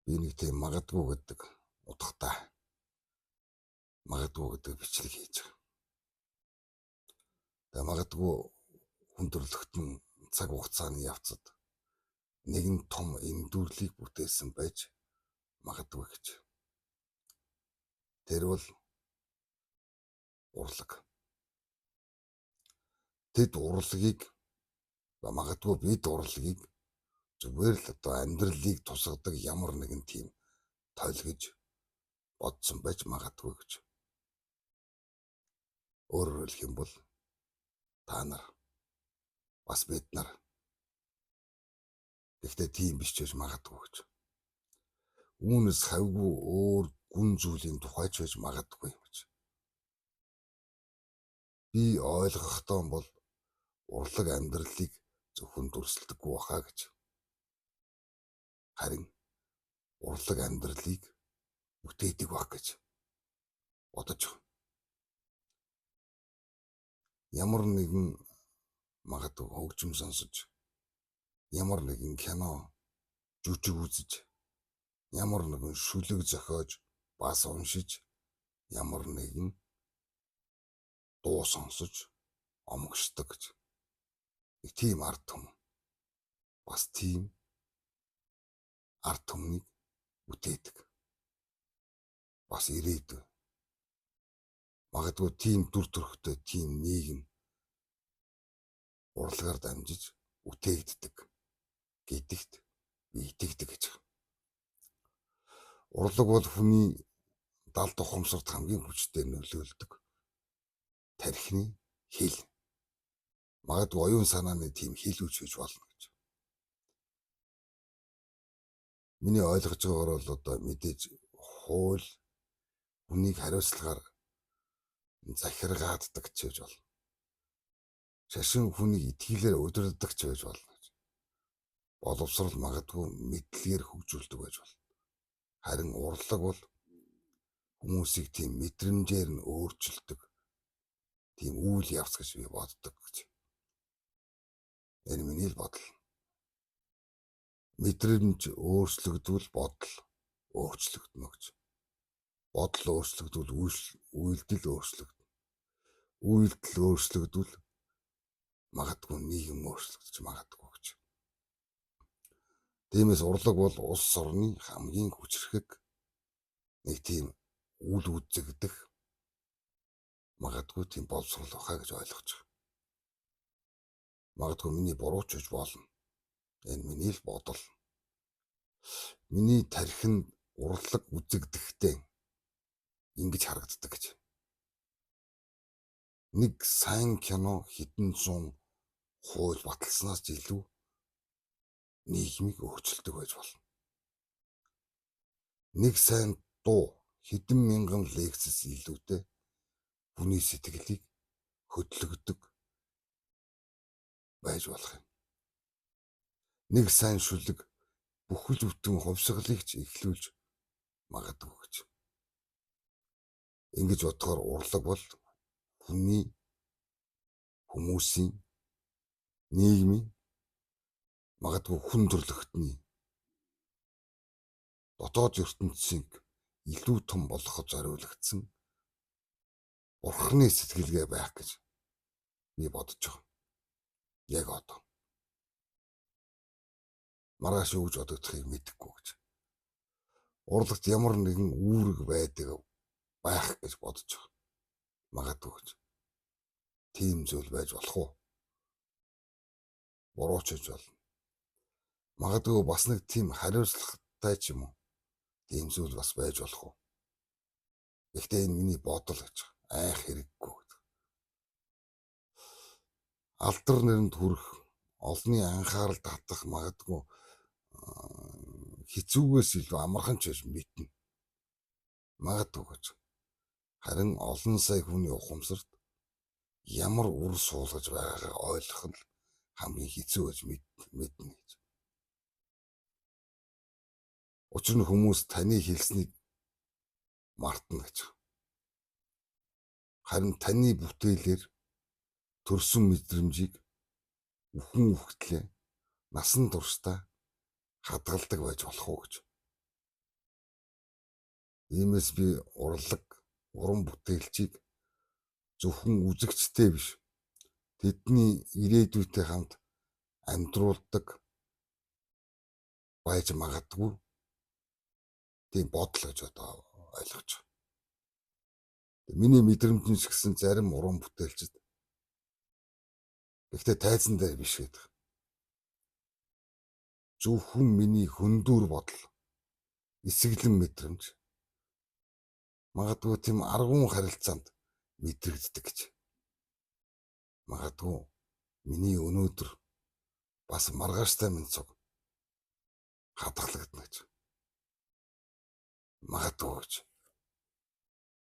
Би нэг тийм магадгүй гэдэг утгатай магадгүй гэдэг бичлэг хийж байгаа. Тэгээ магадгүй хүн төрөлхтөн цаг хугацааны явцад нэгэн том эндүрлийг бүтээсэн байж магадгүй гэж. Тэр бол урлаг. Тэд урлагийг, магадгүй бид урлагийг зүгээр л одоо амьдралыг тусгадаг ямар нэгэн тийм тойл гэж бодсон байж магадгүй гэж. Өөрөөр хэлэх юм бол та нар бас бид нар, гэхдээ тийм биш ч байж магадгүй гэж. Үүнээс хавьгүй өөр гүн зүйлийн тухай ч байж магадгүй юм гэж. Би ойлгохдоо бол урлаг амьдралыг зөвхөн дүрсэлдэггүй баха гэж. Харин урлаг амьдралыг бүтээдэг байх гэж бодож байгаа. Ямар нэгэн магадгүй хөгжим сонсож, ямар нэгэн кино, жүжиг үзэж, ямар нэгэн шүлэг зохиож, бас уншиж, ямар нэгэн дуу сонсож омогшдог гэж. Нэг тийм ард түмэн. Бас тийм ард түмнийг бүтээдэг. Бас ирээдүй. Магадгүй тийм дүр төрхтэй тийм нийгэм урлагаар дамжиж бүтээгддэг гэдэгт би итгэдэг гэж. Урлаг бол хүний далд ухамсарт хамгийн хүчтэй нөлөөлдөг тархины хэл. Магадгүй оюун санааны тийм хэл үуч гэж болно гэж. Миний ойлгож байгаагаар бол одоо мэдээж хууль хүнийг хариуцлагаар захиргааддаг ч гэж болно. Шашин хүнийг итгэлээр удирддаг ч байж болно гэж. Боловсрол магадгүй мэдлэгээр хөгжүүлдэг байж болно. Харин урлаг бол хүмүүсийг тийм мэдрэмжээр нь өөрчилдөг тийм үйл явц гэж би боддог гэж. Энэ миний л бодол. Мэдрэмж өөрчлөгдвөл бодол өөрчлөгдөнө гэж. Бодол өөрчлөгдвөл үйлдэл өөрчлөгдөнө. Үйлдэл өөрчлөгдвөл магадгүй нийгэм өөрчлөгдөж магадгүй гэж. Тиймээс урлаг бол улс орны хамгийн хүчирхэг нэг тийм үл үзэгдэх магадгүй тийм боловсрол байхаа гэж ойлгож байгаа. Магадгүй миний буруу ч гэж болно. Энэ миний л бодол. Миний тархинд урлаг үзэгдэхдээ ингэж харагддаг гэж. Нэг сайн кино хэдэн зуун хууль баталснаас ч илүү нийгмийг өөрчилдөг байж болно. Нэг сайн дуу хэдэн мянган лекцээс илүүтэй хүний сэтгэлийг хөдөлгөдөг байж болох юм. Нэг сайн шүлэг бүхэл бүтэн хувьсгалыг ч эхлүүлж магадгүй гэж. Ингэж бодохоор урлаг бол хүний, хүмүүсийн, нийгмийн, магадгүй хүн төрөлхтний дотоод ертөнцийг илүү том болгоход зориулагдсан бурхны сэтгэлгээ байх гэж би бодож байгаа. Яг одоо. Маргааш юу гэж бодогдохыг мэдэхгүй гэж. Урлагт ямар нэгэн үүрэг байдаг байх гэж бодож байгаа. Магадгүй гэж. Тийм зүйл байж болох уу? Буруу ч гэж болно. Магадгүй бас нэг тийм хариуцлагатай ч юм уу. Тийм зүйл бас байж болох уу? Гэхдээ энэ миний бодол гэж айх хэрэггүй гэдэг. Алдар нэрэнд хүрэх, олонний анхаарал татах магадгүй хэцүүгээс илүү амархан ч байж мэднэ. Магадгүй гэж. Харин олон сая хүний ухамсарт ямар үр суулгаж байгаагаа ойлгох нь хамгийн хэцүү гэж мэднэ гэж. Учир нь хүмүүс таны хэлснийг мартна гэж. Харин таны бүтээлээр төрсөн мэдрэмжийг үхэн үхтлээ насан туршдаа хадгалдаг байж болох уу гэж. Иймээс би урлаг, уран бүтээлчийг зөвхөн үзэгчтэй биш, тэдний ирээдүйтэй хамт амьдруулдаг байж магадгүй тийм бодол гэж одоо ойлгож байгаа. Миний мэдрэмж нь ч гэсэн зарим уран бүтээлчид гэхдээ тайзан дээр биш гэдэг. Зөвхөн миний хөндүүр бодол, эсэглэн мэдрэмж магадгүй тийм аргун харилцаанд мэдрэгддэг гэж. Магадгүй миний өнөөдөр бас маргааштай минь цуг хадгалагдана гэж. Магадгүй гэж.